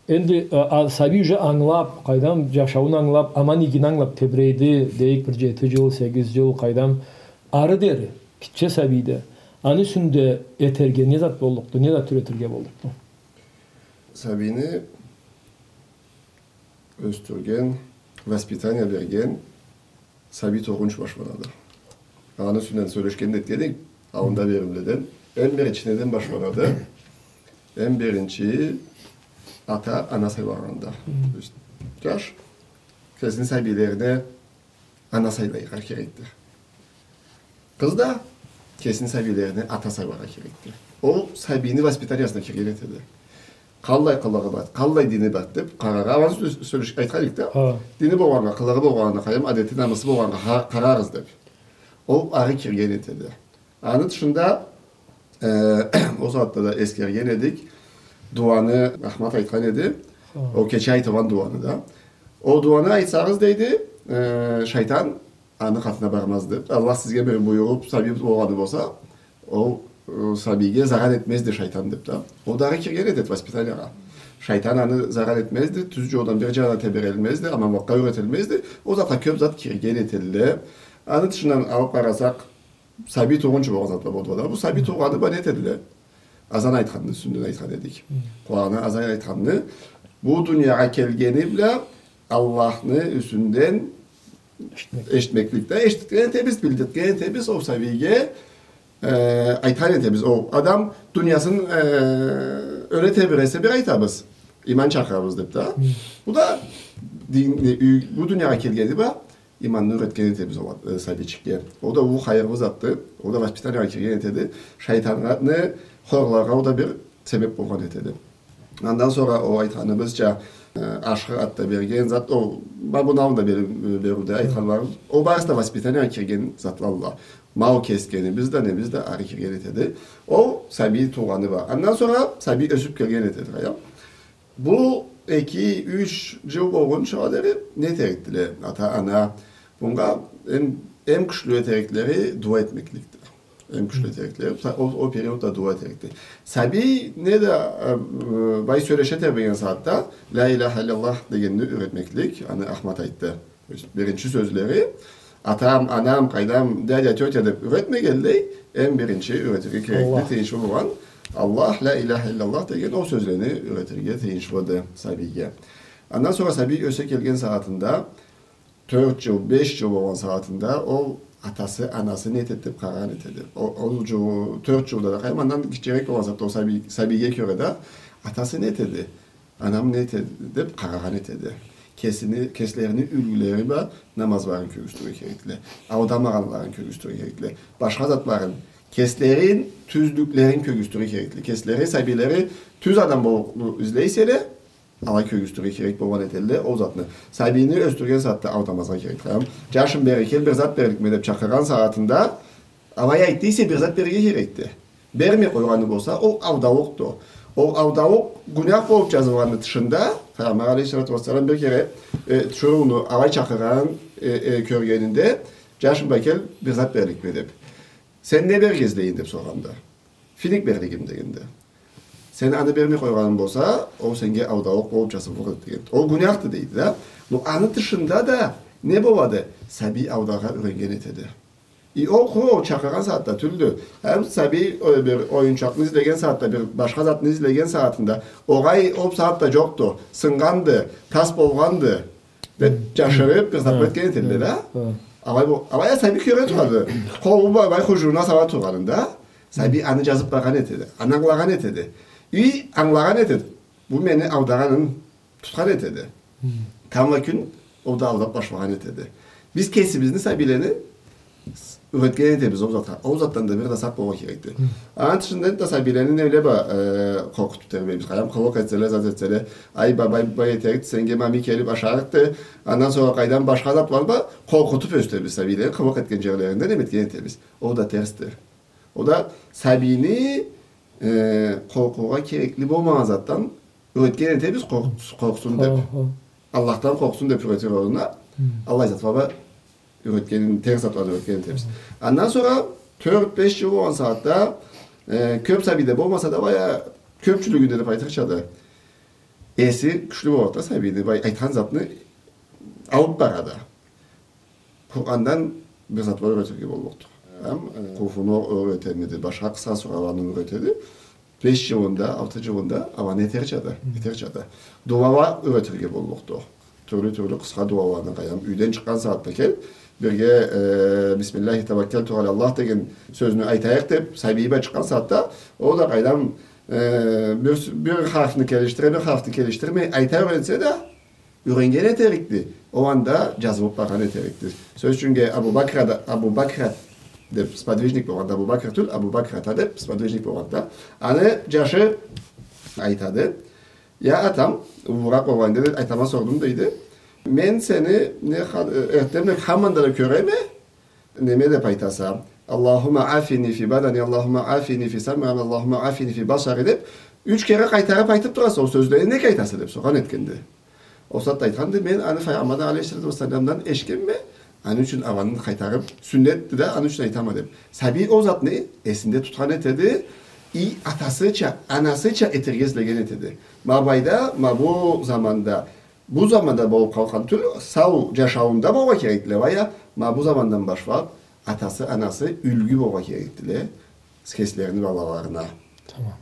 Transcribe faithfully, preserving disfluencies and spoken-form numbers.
Энди, а, а, сабий уже ангылаб, къайдам, джашауун ангылаб, аман-игини ангылаб тебрейди, дейик, бир джети джыл, сегиз джыл, къайдам, ары дери, гитче сабийде. Аны юсюнде этерге не зат боллукъду, не зат юретирге боллукъду? Сабийни ёсдюрген, воспитание берген сабий туугъунчу башланады. Аны юсюнден сёлешген этгенек аллында бериуледен. Эм биринчи неден башланады? Эм биринчи ата, ана сайлагъанда. Хы. То есть, джаш кесини сабийлерине ана сайларгъа керекди. Къыз да кесини сабийлерине ата сайларгъа керекди. Ол сабийни воспитаниясына кирген этеди. Къаллай къылыгъы бар, къаллай дини бар деб, къараргъа, аман сёз, сёлеш-, айтхан эдик да. Хы. Дини болгъаннга, къылыгъы болгъаннга къайдам, адети, намысы болгъаннга къа-, къараргъыз деб. Ол ары кирген этеди. Аны тышында, э, ол сагъатда да эсгерген эдик, дуаны Ахмат айтхан эди. Хы. Ол кече айтылгъан дуаны да. Ол дуаны айтсагъыз, дейди, э, шайтан аны къатына бармаз деб. Аллах сизге бир буюруб, сабий болгъаны болса, ол, э, сабийге заран этмезди шайтан деб да. Ол да ары кирген этеди воспитаниягъа. Шайтан аны заран этмезди, тюз джолдан бир джанына теберелмезди, аманлыкъгъа юретилмезди. Ол затха кёб зат кирген этелле. Аны тышындан алыб къарасакъ, сабий туугъунчу болгъан затла болду да. Бу сабий туугъаны бла не этедиле? Азан айтханны юсюнден айтхан эдик. Хы. Къулагъына азан айтханны, бу дуниягъа келгени бла Аллахны юсюнден эшитмек, эшитмеклик да, эшитген этебиз, билдиртген этебиз ол сабийге, э, айтхан этебиз. Ол адам дуниясын, э, ёре тебресе, бир айтабыз, иман чакъырабыз деб да. Хы. Бу да дин, э, бу дуниягъа келгени бла иманны юретген этебиз ол, э, сабийчикге. Ол да уллу хайырлы затды. Ол да воспитаниягъа кирген этеди. Шайтанны хорларгъа ол да бир себеб болгъан этеди. Андан сора ол айтханыбызча, э, ашхы ат да берген зат, ол, ма муну аллында бери-, бериуде айтханларым, ол барысы да воспитаниягъа кирген затлалла. Мал кесгенибиз да, небиз да ары кирген этеди. Ол сабий туугъаны бла. Андан сора сабий ёсюб келген этеди, къайдам. Бу эки, юч джыл болгъунчугъа дери не этерикдиле ата, ана? Мунга эм, эм кючлю этериклери дуа этмекликди. Эм кючлю этериклери, ол, ол периодда дуа этерикди. Сабий не да, э, бай сёлеше тебреген сагъатда «Ля иляха илляллах» дегенни юретмеклик, аны Ахмат айтды. То есть, биринчи сёзлери, атам, анам, къайдам, дядя, тётя деб юретмегенлей, эм биринчи юретирге керекли, Аллах, тыйыншлы болгъан, Аллах, «Ля иляха илляллах» деген ол сёзлени юретирге тыйыншлыды сабийге. Андан сора сабий ёсе келген сагъатында, тёрт джыл, беш джыл болгъан сагъатында ол атасы, анасы не этеди деб къарагъан этеди. Ол, ол джыл, тёрт джылда да, къайдам, андан гитчерек болгъан сагъатда ол сабий, сабийге кёре да, атасы не этеди? Анам не этеди деб къарагъан этеди. Кесини, кеслерини юлгюлери бла намазларын кёргюзтюрге керекдиле. Алдамагъанларын кёргюзтюрге керекдиле. Башха затларын, кеслерин, тюзлюклерин кёргюзтюрге керекдиле. Кеслери, сабийлери тюз адам боллукъну излей эселе, алай кёргюзтюрге керек болгъан этелле ол затны. Сабийни ёсдюрген сагъатда алдамазгъа керек. Къайдам, джашым, бери кел, бир зат берликме деб чакъыргъан сагъатында, алай айтды эсе, бир зат берирге керекди. Бермей къойгъаны болса, ол алдаулукъду. Ол алдаулукъ гюнях болуб джазылгъанны тышында, Пайгъамбар алейхиссалату уассалам бир кере, э, тиширыуну алай чакъыргъанын, э, э, кёргенинде, «Джашым, бери кел, бир зат берликме» деб. «Сен не берирге излейинг?» деб соргъанда, «Финик берлигим» дегенде. «Сен аны бермей къойгъанынг болса, ол сеннге алдаулукъ болуб джазыллыкъды» деген. Ол гюняхды дейди да. Но аны тышында да не болады? Сабий алдаргъа юреннген этеди. И ол къуру ол чакъыргъан сагъатда тюлдю. Эм сабий, э, бир оюнчакъны излеген сагъатда, бир башха затны излеген сагъатында, огъай, ол сагъатда джокъду, сыннганды, тас болгъанды деб, хы, джашырыб, бир зат, хы, этген этелле да. Хы. Алай бу, алай а сабий кёре турады. Къолу бла бай хужурна сала тургъанын да. Сабий аны джазыб баргъан этеди. Аны ангылагъан этеди. И ангылагъан этеди. Бу мени алдагъанын тутхан этеди. Хы. Тамбла кюн ол да алдаб башлагъан этеди. Биз кесибизни сабийлени с-, юретген этебиз ол затха. Ол затдан да бир да сакъ болургъа керекди. Хы. Аны тышында да сабийлени неме бла, э, къоркъутуб тебрейбиз. Къайдам, къылыкъ этселе, зат этселе, «Ай, бабай, бабай этерикди, сеннге мами келиб ашарыкъды». Андан сора къайдам, башха зат бла къоркъутуб ёсдюребиз сабийлени, къылыкъ этген джерлеринде неме этген этебиз. Ол да терсди. Ол да сабийни, э, къоркъургъа керекли болмагъан затдан юретген этебиз, къоркъ-, къоркъсун деб. Хо, хо. Аллахдан къоркъсун деб юретир орнуна. Хы. Аллай затла бла юретген, терс затладан юретген этебиз. Хы. Андан сора тёрт-беш джыл болгъан сагъатда, э, кёб сабийде болмаса да, бая кёбчюлюгюнде деб айтырчады. Эси кючлю болады да сабийни, бай-, айтхан затны алып барады. Къурандан бир затла юретирге боллукъду. Эм, э, къуфуну юретемиди, башха къысха сураланы юретеди. Беш джылында, алты джылында, ала не этерчады, этерчады. Дуала юретирге боллукъду. Тюрлю-тюрлю къысха дуаланы, къайдам, юйден чыкъгъан сагъатда кел, бирге, э, «Бисмиллахи таваккалту аляллах» деген сёзню айтайыкъ деп, сабий бла чыкъгъан сагъатда, ол да, къайдам, э, бир с-, бир харфны келишдире, бир харфны келишдирмей, айта юренсе да, юреннген этерикди, ол анда джазылып баргъан этерикди. Сёз ючюннге, Абу Бакра да, Абу Бакра деп сподвижник болгъанды, Абу Бакра тюл, Абу Бакрата деп сподвижник болгъанды. Аны джашы айтады: «Я атам», уллуракъ болгъан эди, «атама сордум», дейди. «Мен сени не ха-, э, эртденбла хаманда да кёреме, неме деп айтаса, Аллахумма афини фи бадани, Аллахумма афини фи самъи, Аллахумма афини фи басари деп, юч кере къайтарып айтып тураса, ол сёзлени нек айтаса?» деп соргъан этгенди. Ол сагъатда айтханды: «Мен аны Файгъамбардан алейхиссалату уассаламдан эшитгенме, аны ючюн аланы къайтарып, сюннетди да, аны ючюн айтама», деп. Сабий ол затны эсинде тутхан этеди, и атасыча, анасыча этерге излеген этеди. Ма былайда, ма бу заманда, бу заманда болуп къалгъан тюл, сау джашауунда болургъа керекдиле, ва я ма бу замандан башлап атасы, анасы юлгю болургъа керекдиле кеслерини балаларына. Тамам.